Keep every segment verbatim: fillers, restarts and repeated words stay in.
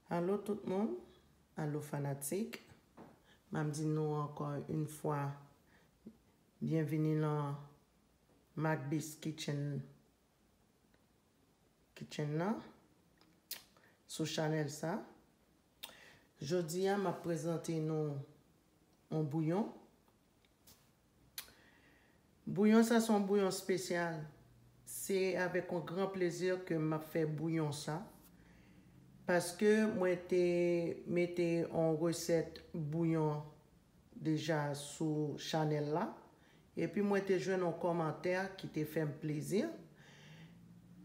Alo tout moun, alo fanatik. M ap di nou ankò yon fwa, byenvini nan Macbis Kitchen, Kitchen nan, sou chanèl sa. Jodi a, m ap prezante nou yon bouyon. Bouyon sa se yon bouyon espesyal. Se avèk yon gran plezi ke m ap fè bouyon sa. Paske mwen te mete yon resèt bouyon deja sou chanèl la. Epi mwen te jwenn yon kòmantè ki te fè m plezi.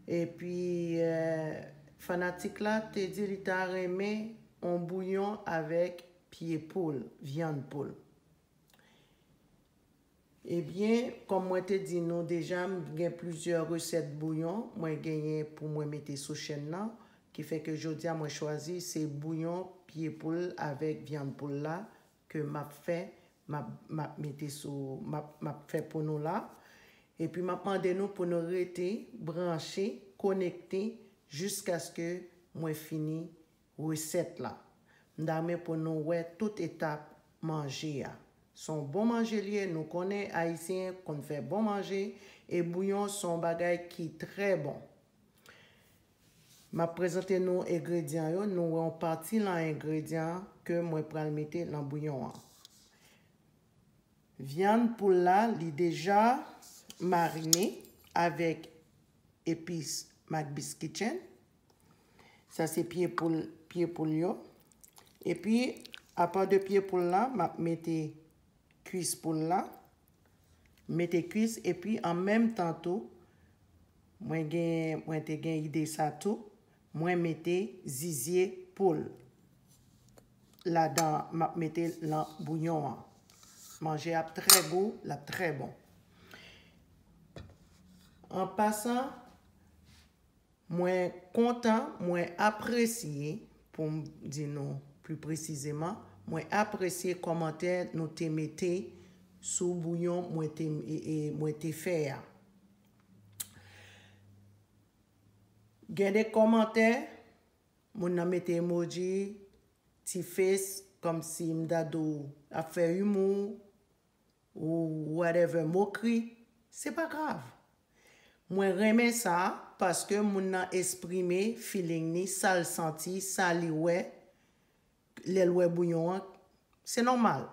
Epi, eh, fanatik la te di li ta renmen yon bouyon avèk pye poul, vyann poul. Ebyen, kòm mwen te di nou deja, m gen plizyè resèt bouyon mwen genyen pou mwen mete sou chèn nan, ki fè ke jodi a mwen chwazi se bouyon pye poul avèk vyann poul la ke m ap fè, m ap, m ap mete sou, m ap, m ap fè pou nou la. Epi m ap mande nou pou nou rete branche, konekte, jiskaske mwen fini resèt la. M ta renmen pou nou wè tout etap manje a. Se yon bon manje li ye, nou konnen Ayisyen konn fè bon manje, e bouyon se yon bagay ki trè bon. M ap prezante nou engredyan yo, nou wè yon pati lan engredyan ke mwen pral mete lan bouyon an. Vyann poul la, li deja marine avèk epis Macbis Kitchen. Sa se pye poul, pye poul yo. Epi, apa de pye poul la, m ap mete kwis poul la. Mete kwis, epi an menm tan tou, mwen gen, mwen te gen ide sa tou. Mwen mete zizye poul ladan, m ap mete lan bouyon an. Manje ap trè gou, l ap trè bon. An pasan, mwen kontan, mwen apresye, pou m di nou pli presizeman, mwen apresye kòmantè nou te mete sou bouyon mwen te, e, e, mwen te fè a. Gen de kòmantè, moun nan mete emoji, ti fes, kòmsi m ta di w ap fè imou, ou whatever, mokri, se pa grav. Mwen renmen sa, paske moun nan esprime feeling ni, sa l santi, sa li wè, lè l wè bouyon an, se nòmal.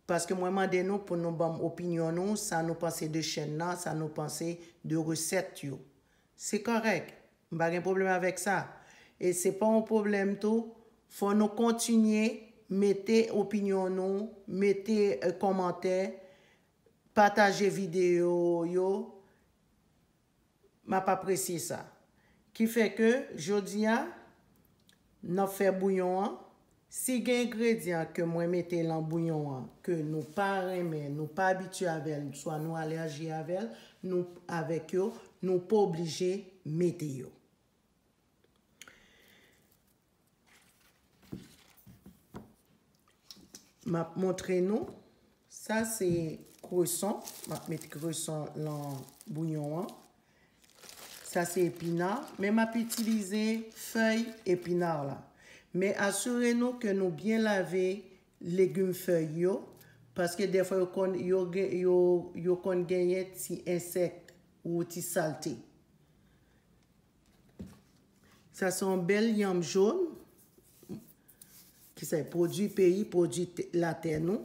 Paske mwen mande nou pou nou ban m opinyon nou, sa nou panse de chèn nan, sa nou panse de resèt yo. Se kòrèk. M pa gen pwoblèm avèk sa. E se pa yon pwoblèm tou. Fò nou kontinye mete opinyon nou, mete, eh, kòmantè, pataje videyo yo. M ap apresye sa. Ki fè ke jodi a, n ap fè bouyon an. Si gen engredyan ke mwen mete lan bouyon an, ke nou pa renmen, nou pa abitye avè l, swa nou alèji avè l, nou, avèk yo, nou pa oblije mete yo. M ap montre nou. Sa se kreson. M ap met kreson lan bouyon an. Sa se epina. Men m ap itilize fèy epina la. Men asire nou ke nou byen lave legim fèy yo, paske dèfwa yo konn, yo gen, yo, yo konn genyen ti ensèk ou ti salte. Sa se yon bèl yanm jòn. Ki se pwodui peyi, pwodui te-, latè nou.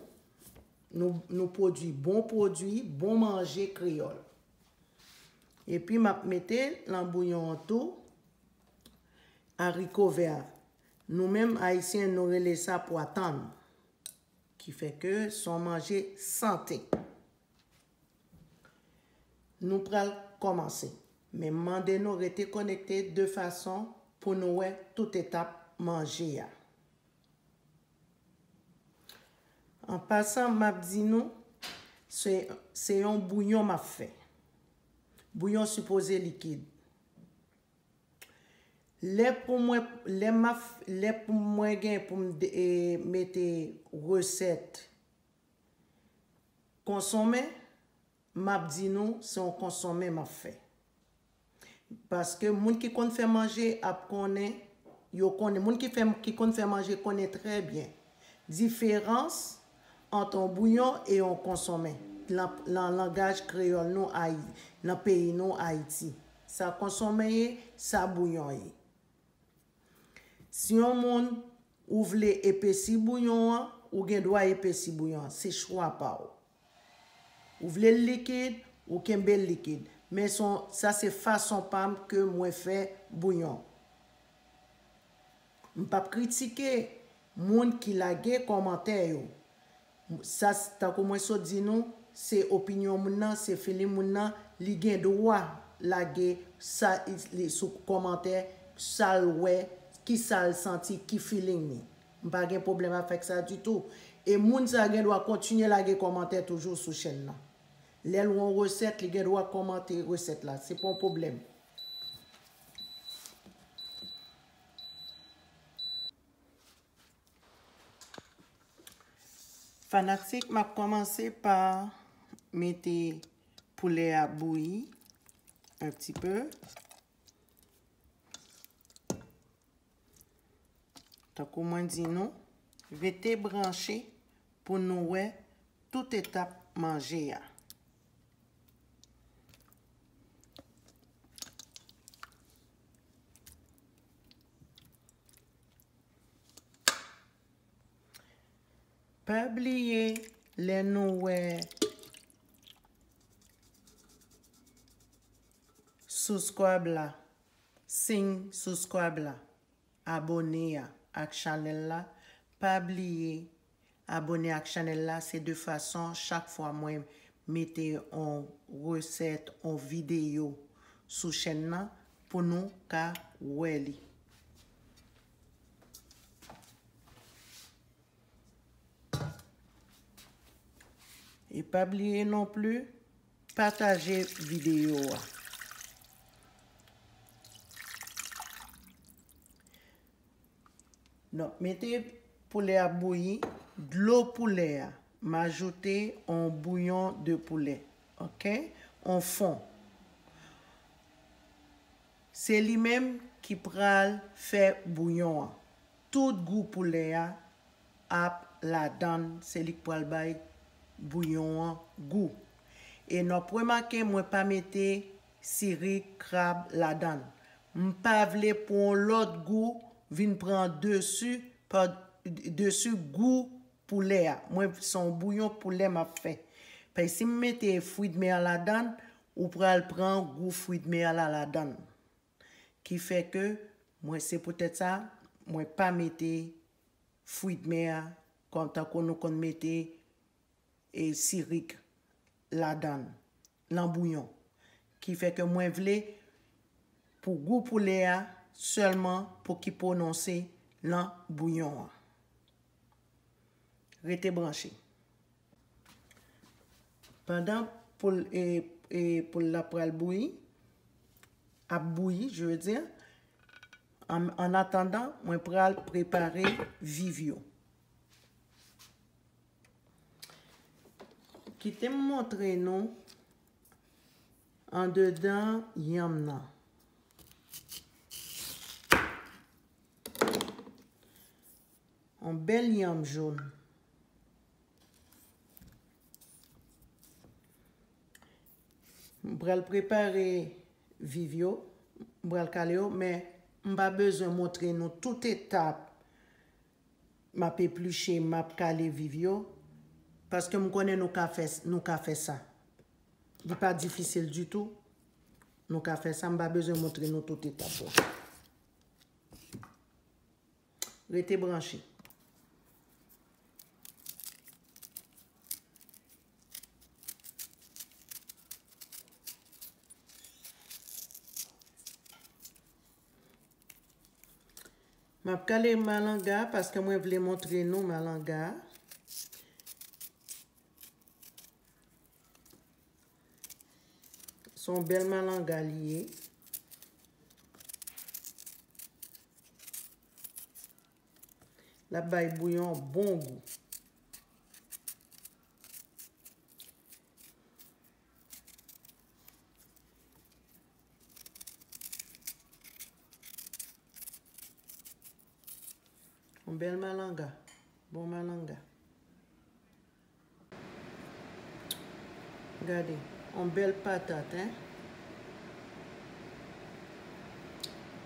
Nou, nou pwodui bon pwodui, bon manje kreyòl. Epi m ap mete lan bouyon an tou ariko vè. Nou menm Ayisyen, nou rele sa pwa tann. Ki fè ke se yon manje sante. Nou pral kòmanse. Men m mande nou rete konekte de fason pou nou wè tout etap manje a. An pasan, m ap di nou, se, se yon bouyon m ap fè. Bouyon sipoze likid. Lè pou mwen, lè m ap, lè pou mwen gen pou m de-, e, mete resèt konsonmen, m ap di nou, se yon konsonmen m ap fè. Paske moun ki konn fè manje ap konnen Yo konnen, moun ki fè, ki konn fè manje konnen trè byen diferans ant yon bouyon e yon konsonmen. Nan, nan langaj kreyòl nou, Ayi-, nan peyi nou, Ayiti. Sa konsonmen ye, sa bouyon ye. Si yon moun, ou vle epesi bouyon an, ou gen dwa epesi bouyon an. Se chwa pa w. Ou vle l likid, ou kenbe l likid. Men son, sa se fason pa m ke mwen fè bouyon. M p ap kritike moun ki lage kòmantè yo. Sa, s-, tankou mwen sot di nou, se opinyon moun nan, se feeling moun nan, li gen dwa lage sa, li, sou kòmantè, sa l wè, ki sa l santi, ki feeling li. M pa gen pwoblèm avèk sa ditou. E moun sa gen dwa kontinye lage kòmantè toujou sou chèn nan. Lè l wè yon resèt, li gen dwa kòmante resèt la. Se pa yon pwoblèm. Fanatik, m ap kòmanse pa mete poulè a bouyi un petit peu. Tankou mwen di nou, rete branche pou nou wè tout etap manje a. Pa bliye, lè nou wè subscribe la, siy subscribe la, abone a ak chanèl la, pa bliye abone ak chanèl la. Se de fason, chak fwa mwen mete yon resèt, yon videyo sou chèn nan, pou nou ka wè li. E pa bliye non pli, pataje videyo a. Donk, mete poulè a bouyi, dlo poulè a, m ajoute yon bouyon de poulè, oke? Yon fon. Se li menm ki pral fè bouyon an. Tout gou poulè a ap ladan l, se li k pral bay bouyon an gou. E n ap remake, mwen pa mete sirik krab ladan l. M pa vle pou yon lòt gou vin pran desi, pa, desi gou poulè a. Mwen, se yon bouyon poulè m ap fè. Paske si m mete fridmè ladan l, ou pral pran gou fridmè la ladan l. Ki fè ke mwen, se poutèt sa, mwen pa mete fridmè a, kòm tankou nou konn mete, e, sirik ladan l, nan bouyon. Ki fè ke mwen vle pou gou poulè a sèlman pou ki pwononse nan bouyon an. Rete branche. Pandan poul, e, e, poul la pral bouyi, ap bouyi, je veux dire, an, an atandan, mwen pral prepare viv yo. Kite m montre nou andedan yanm nan. Yon bèl yanm jòn. M pral prepare viv yo, m pral kale yo, men m pa bezwen montre nou tout etap m ap epliche, m ap kale viv yo, paske m konnen nou ka fè, nou ka fè sa. Li pa difisil ditou. Nou ka fè sa, m pa bezwen montre nou tout etap la. Rete branche. M ap kale malanga paske mwen vle montre nou malanga. Se yon bèl malanga li ye. L ap bay bouyon an bon gou. Yon bèl malanga. Bon malanga. Gade, yon bèl patat, en.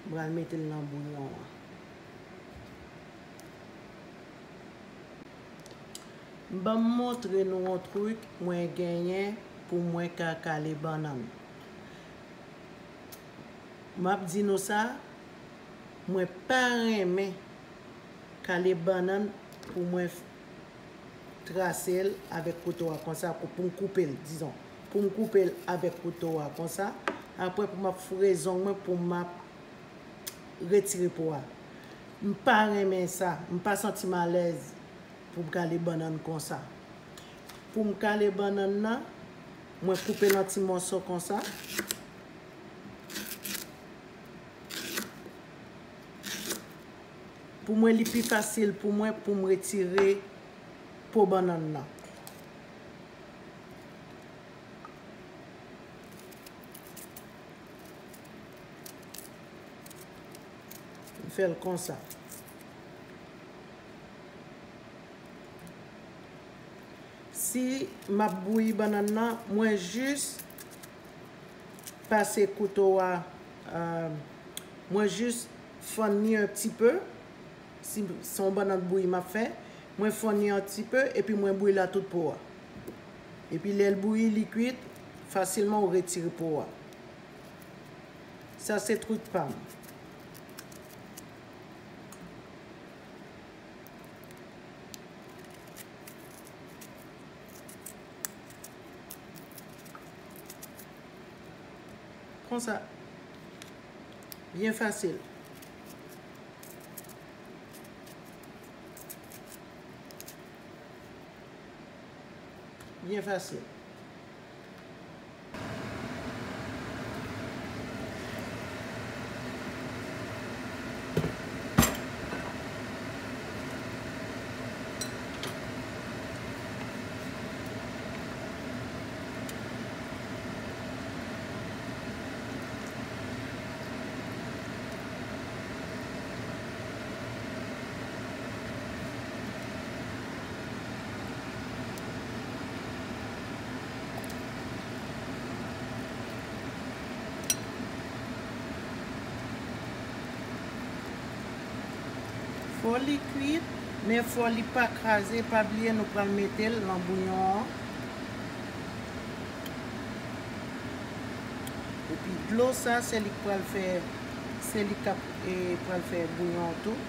M pral mete l nan bouyon an. Ban m montre nou yon trik mwen genyen pou mwen ka kale bannann. M ap di nou sa, mwen pa renmen kale bannann pou mwen f-, trase l avèk kouto a konsa, pou, pou m koupe l, dizon. Pou m koupe l avèk kouto a konsa. Apre, pou m ap foure zong mwen, pou m ap retire po a. M pa renmen sa. M pa santi m alèz pou m kale bannann konsa. Pou m kale bannann nan, mwen koupe l an ti mòso konsa. Pou mwen, li pi fasil pou mwen pou m retire po bannann nan. M fè l konsa. Si m ap bouyi bannann nan, mwen jis pase kouto a, euh, mwen jis fann li un petit peu. Si se yon bannann bouyi m ap fè, mwen fann li un petit peu, epi mwen bouyi l a tout po a. Epi lè l bouyi, li kwit, fasilman ou retire po a. Sa se trik pa m. Konsa. Byen fasil. Byen fasil. Fò li kwit, men fò li pa kraze. Pa bliye nou pral mete l nan bouyon an. Epi dlo sa, se li k pral fè, se li k ap, e, pral fè bouyon an tou.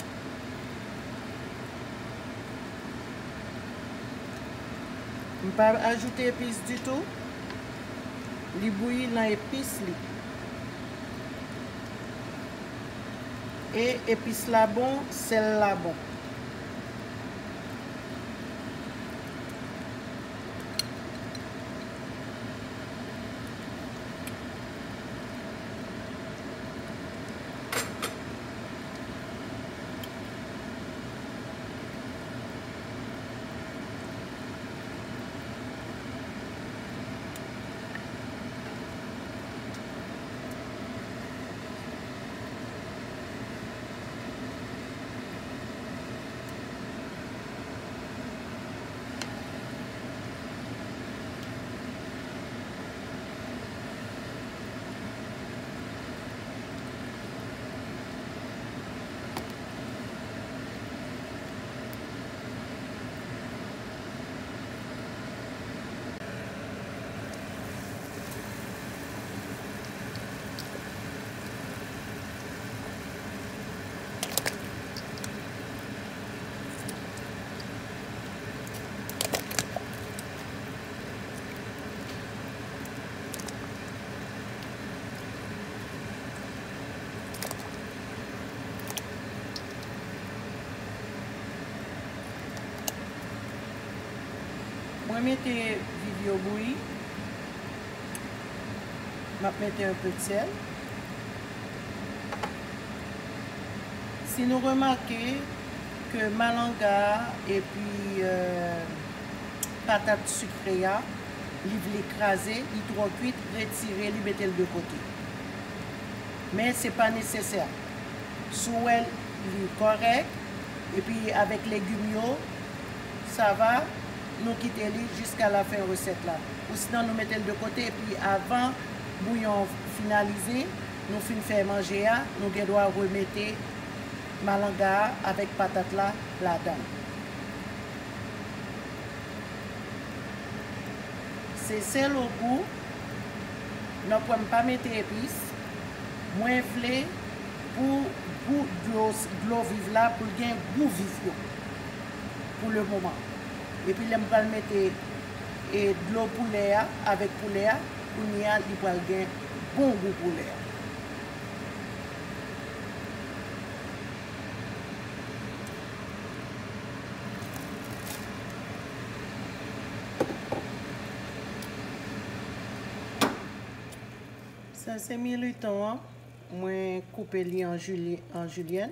M pa ajoute epis ditou. Li bouyi nan epis li. E epis la bon, sèl la bon. Mwen mete vide yo bouyi. M ap mete un peu de sel. Si nou remake ke malanga a epi, euh, patat sikre a, li vle kraze, li twò kwit, retire li, mete l de kote. Men se pa nesesè. Si w wè li kòrèk, Epi avèk legim yo, sa va, nou kite li jiska lafen resèt la. Ou sinon nou mete l de kote, epi avan bouyon finalize, nou fin fè manje a, nou gen dwa remete malanga a avèk patat la ladan l. Se sèl o gou. Nan pwen m pa mete epis. Mwen vle pou gou dlo, dlo viv la, pou l gen gou viv yo pou le moman. Epi lè m pral mete e dlo poulè a avèk poulè a, kounye a li pral gen bon gou poulè a. Sa se militon an. Mwen koupe li an jili-, an jilyèn.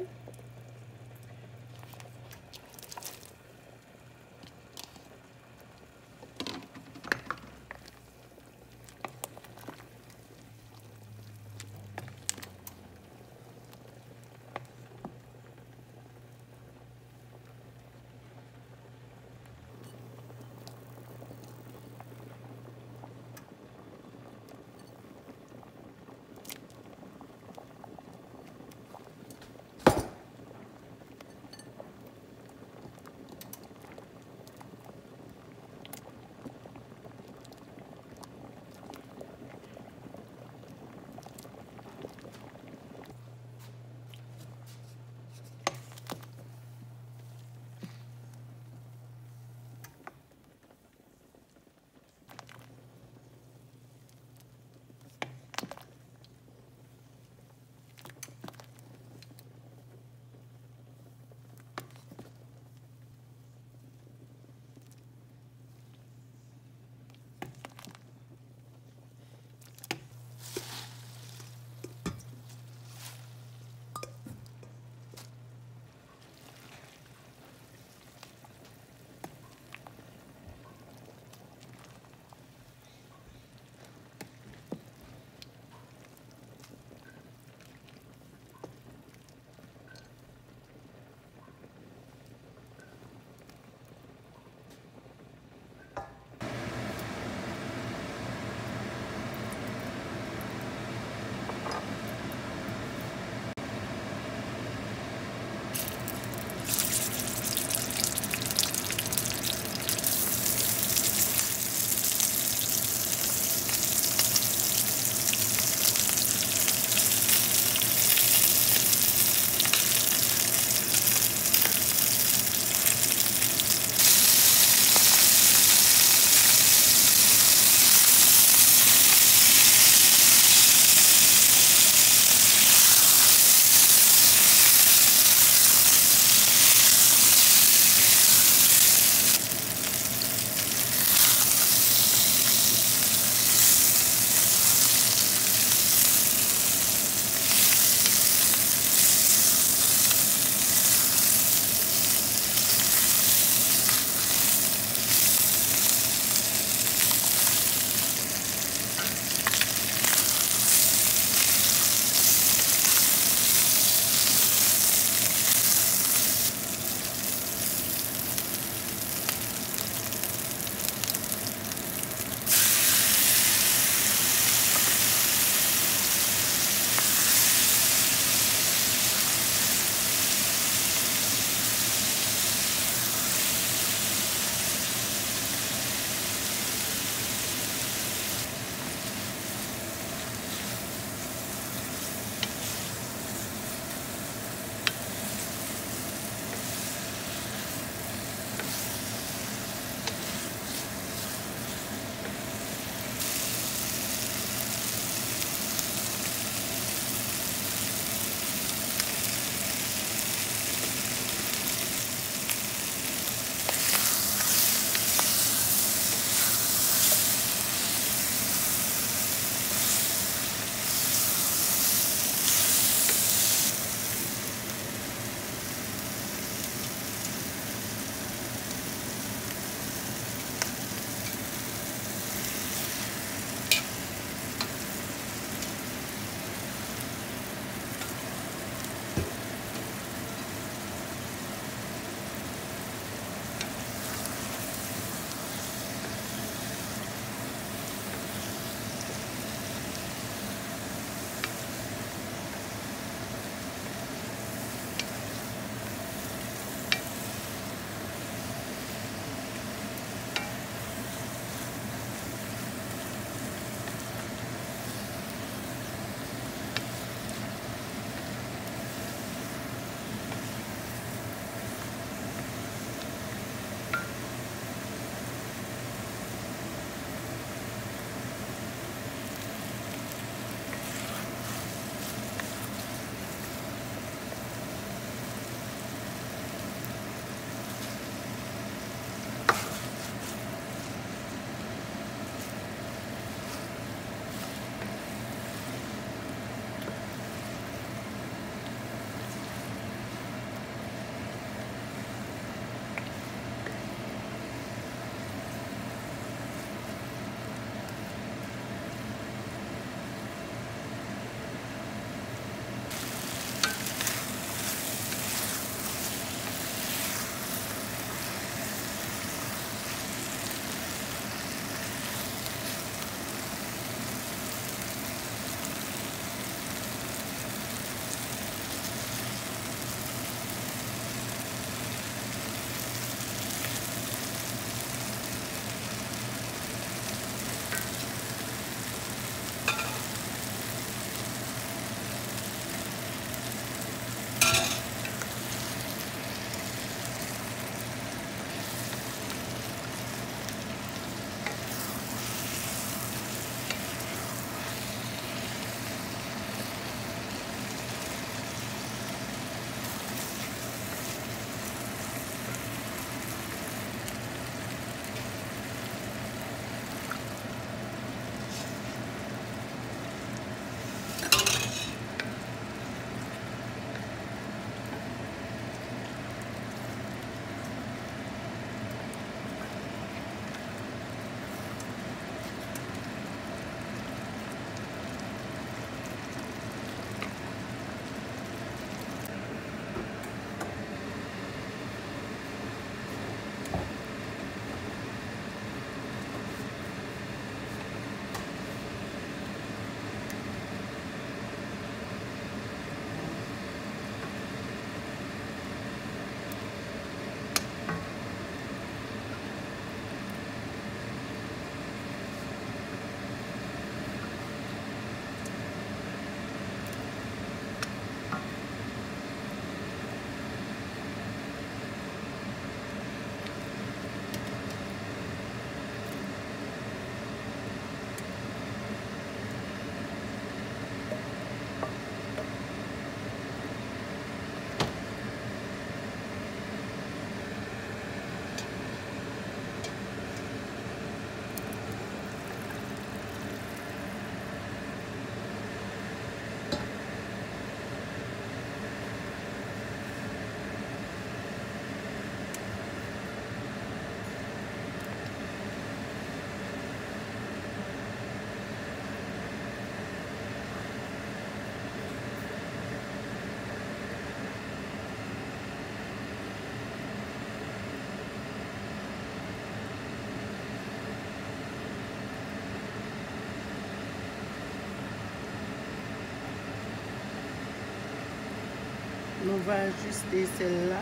Nou va ajiste sèl la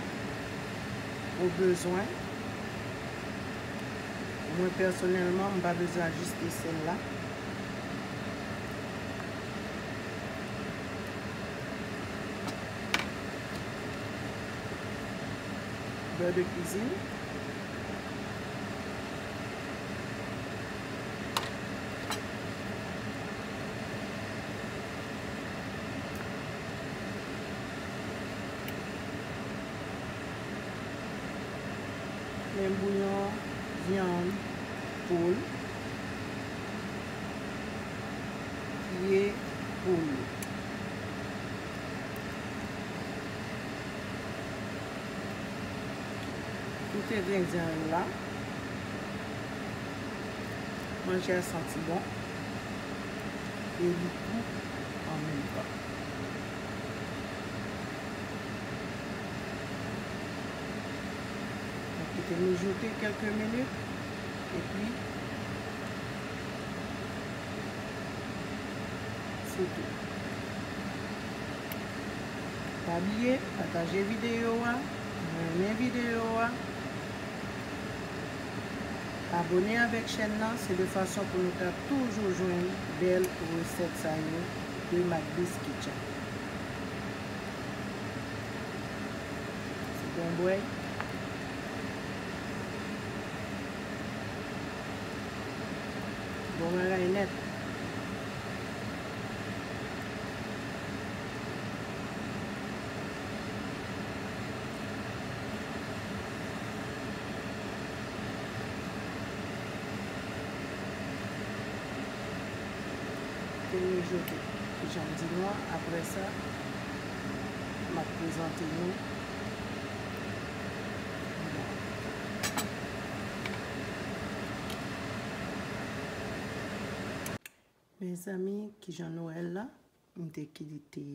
o bezwen. Mwen pèsonèlman, m pa bezwen ajiste sèl la. Bè de kwizin. Men bouyon vyann poul, pye poul. Tout engredyan yo la. Manje a santi bon e li kou an menm tan. Donk, kite mijote kèlke minit epi se tou. Pa bliye pataje videyo a, renmen videyo a, abone avèk chèn nan, se de fason pou nou ka toujou jwenn bèl resèt sa yo de Macbis Kitchen. Se bon bwè. Bon bagay nèt. Te mijote. Jan m di nou an, apre sa, m ap prezante nou. Mezanmi, kijan nou wè l la? M te kite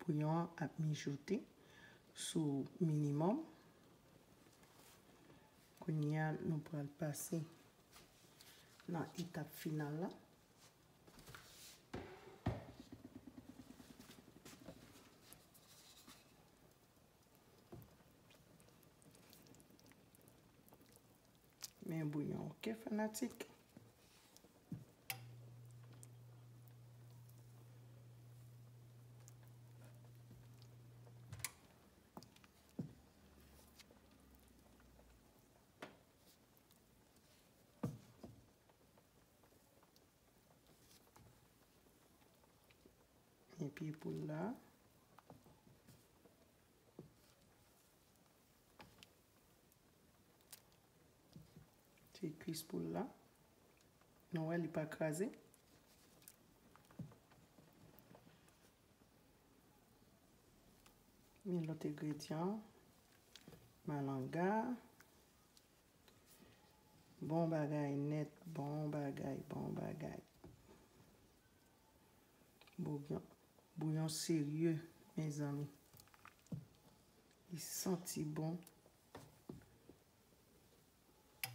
bouyon an ap mijote sou minimòm. Kounye a, nou pral pase nan etap final la. Men bouyon, oke, fanatik? Men pye poul la. Se kwis poul la. Nou wè li pa kraze. Men lòt engredyan, malanga. Bon bagay nèt, bon bagay, bon bagay. Bouyon, bouyon serye, mezanmi. Li santi bon.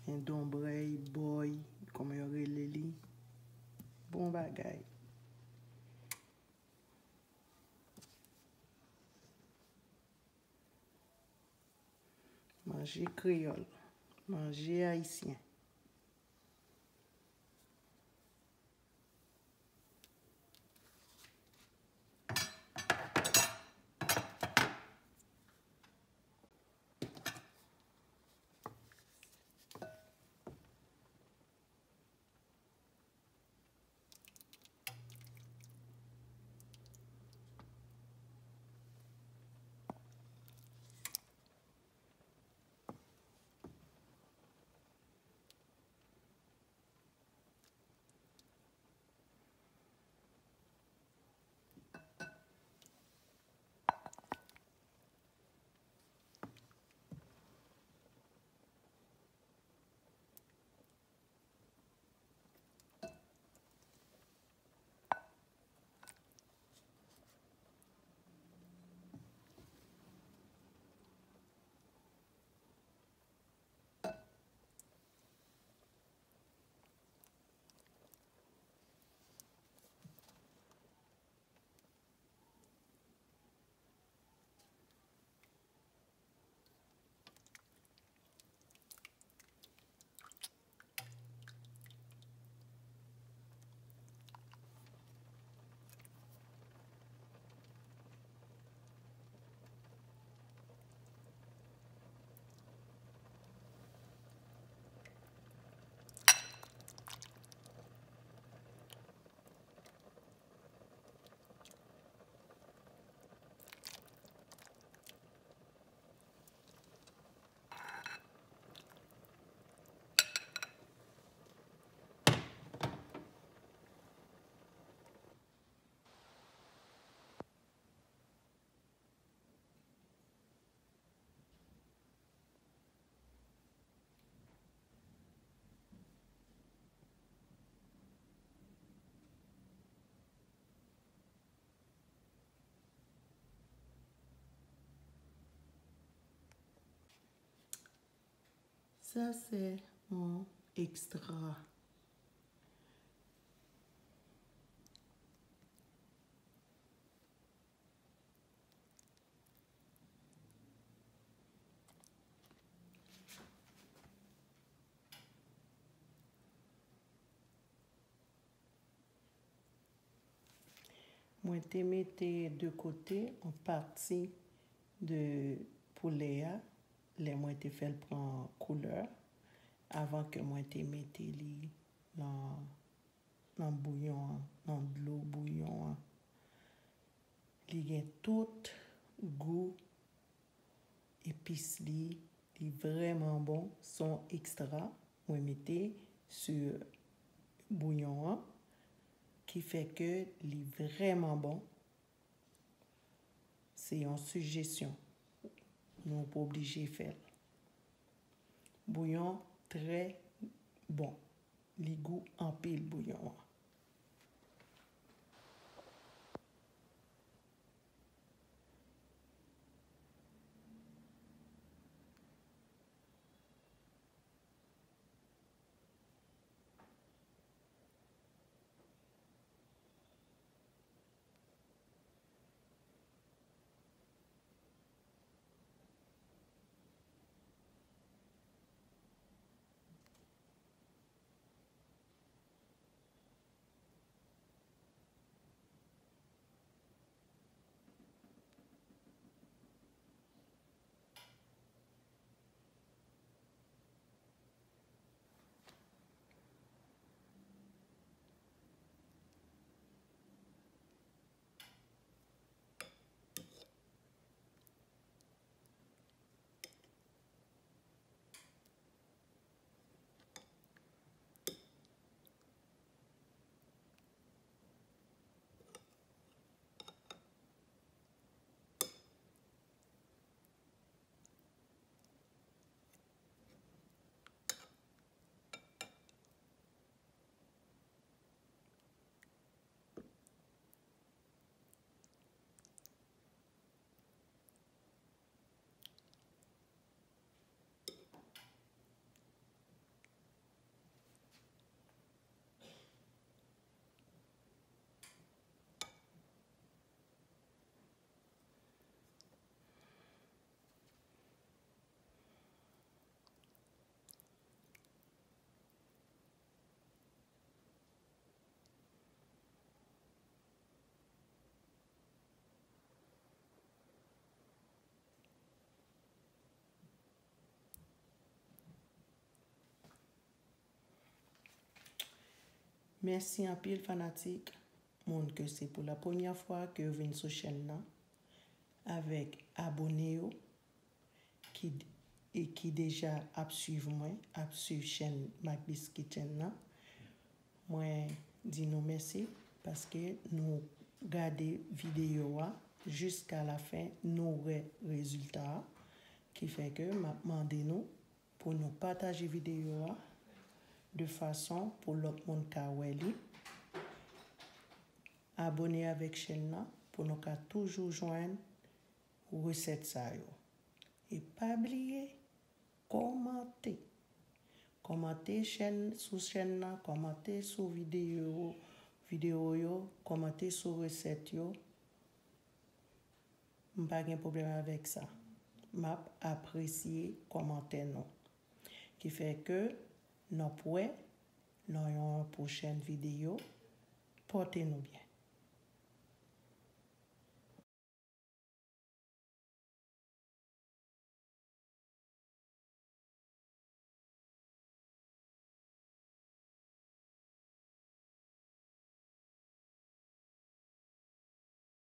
Gen donbrèy, bòy, kòman yo rele li. Bon bagay. Manje kreyòl, manje ayisyen. Ça, c'est un extra. Mwen te mete de kote yon pati de poulè a, lè mwen te fè l pran koulè, avan ke mwen te mete li nan, nan bouyon an, nan dlo bouyon an. Li gen tout gou epis li, li vrèman bon. Se yon ekstra mwen mete sou bouyon an, ki fè ke li vrèman bon. Se yon sijesyon. Nou pa oblije fè l. Bouyon trè bon. Li gou anpil bouyon an. Mèsi anpil fanatik, moun ke se pou la premyè fwa ke yo vin sou chèn nan, avèk abone yo ki, e ki deja ap swiv mwen, ap swiv chèn Macbis Kitchen nan. Mwen di nou mèsi paske nou gade videyo a jiska la fen, nou wè rezilta a, ki fè ke m ap mande nou pou nou pataje videyo a de fason pou lòt moun ka wè li. Abone avèk chèn nan pou nou ka toujou jwenn resèt sa yo. E pa bliye, kòmante. Kòmante chèn, sou chèn nan, kòmante sou videyo, videyo yo, kòmante sou resèt yo. M pa gen pwoblèm avèk sa. M ap apresye kòmantè nou. Ki fè ke n ap wè nan yon pwochèn videyo. Pòte nou byen.